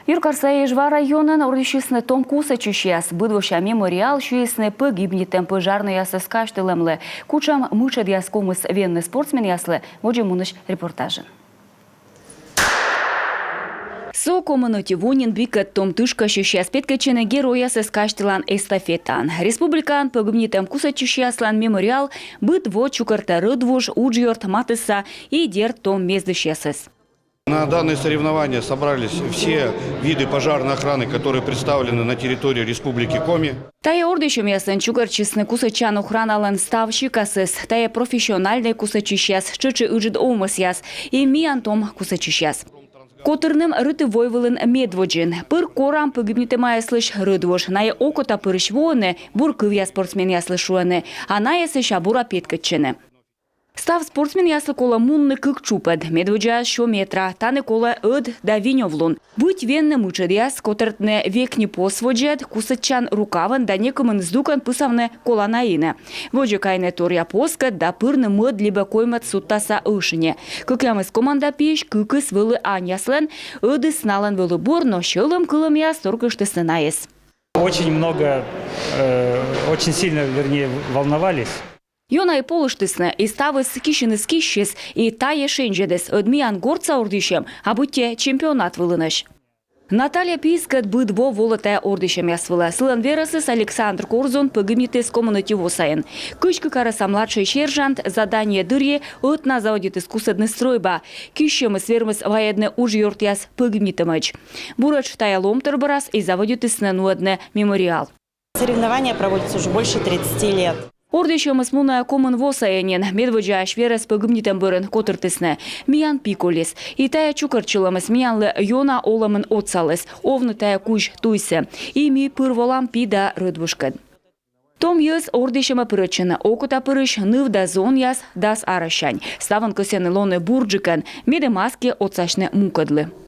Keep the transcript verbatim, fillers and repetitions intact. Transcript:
Юркарса Эжва районын ордйысисны том кусӧдчысьяс. Быдвося мемориал сиисны пӧгибнитӧм пӧжарнӧйясӧс казьтылӧмлы. Кутшӧм мытшӧдъяс ковмис венны спортсменъяслы, водзӧ мунысь репортажын. Со комын ӧти во нин бикӧд том тышкасьысьяс петкӧдчӧны геройясӧс казьтылан эстафетаӧн. Республикаын пӧгибнитӧм кусӧдчысьяслӧн мемориал быд во чукӧртӧ рӧдвуж, уджъёрт, матысса и, дерт, том мездысьясӧс. На данные соревнования собрались все виды пожарной охраны, которые представлены на территории Республики Коми. Тайӧ ордйысьӧмъясын чукӧртчисны кусӧдчан охраналӧн став сикасыс. Тайӧ профессиональнӧй кусӧдчысьяс, тшӧтш и ыджыд овмӧсъяс, и миян том кусӧдчысьяс. Котырным Рытыв-Войвылын медводзын. Пыр корам пӧгибнитӧмаяслысь рӧдвуж. Найӧ окотапырысь воӧны, бур кывъяс спортсменъяслы шуӧны, а найӧ сэсся бура петкӧдчӧны. Став спортсменъяслы колӧ мунны кык тшупӧд, медводдзаяс сё метра, тані колӧ ӧд да винёвлун. Быть венны мытшӧдъяс, котӧртны векни пос водзӧд, кусӧдчан рукавӧн да некымын здукӧн пысавны колана инӧ. Водзӧ кайны торъя поскӧд да пырны мӧд либӧ коймӧд судтаса ӧшиньӧ. Кӧкъямыс команда пиысь кыкыс вӧлі аньяслӧн, ӧдыс налӧн вӧлі бур, но сьӧлӧм кылӧмъяс торкыштісны найӧс. Очень много, э, очень сильно, вернее, волновались. Ёна и полыштісны, и ставыс кисьыныс киссис, и тайӧ шензьӧдіс, ӧд миян гортса ордйысьӧм, а быттьӧ чемпионат вылынӧсь. Наталья пиыскӧд быд во волӧ тайӧ ордйысьӧмъяс вылӧ. Сылӧн верӧсыс Александр Корзун пӧгибнитіс комын ӧти во сайын. Кызь кык арӧса младшӧй сержант задание дырйи ӧтнас заводитіс кусӧдны стрӧйба. Киссьӧмыс вермис вайӧдны уджъёртъяс пӧгибнитӧмӧдз. Буретш тайӧ лоӧмтор бӧрас и заводитісны нуӧдны мемориал. Соревнования проводятся уже больше тридцати лет. Ордйысьӧмыс мунӧ комын во сайӧ нин, медводдзаысь верӧс пӧгибнитӧм бӧрын котыртісны. Миян пи колис. И тайӧ чукӧртчылӧмыс миянлы ёна олӧмын отсаліс овны тайӧ кузь туйсӧ. И ми пыр волам пи да рӧдвужкӧд. Том йӧз ордйысьӧмӧ пырӧдчӧны окотапырысь ныв да зонъяс дас арӧссянь. Ставӧн кӧсйӧны лоны бурджыкӧн, медым аски отсасьны мукӧдлы.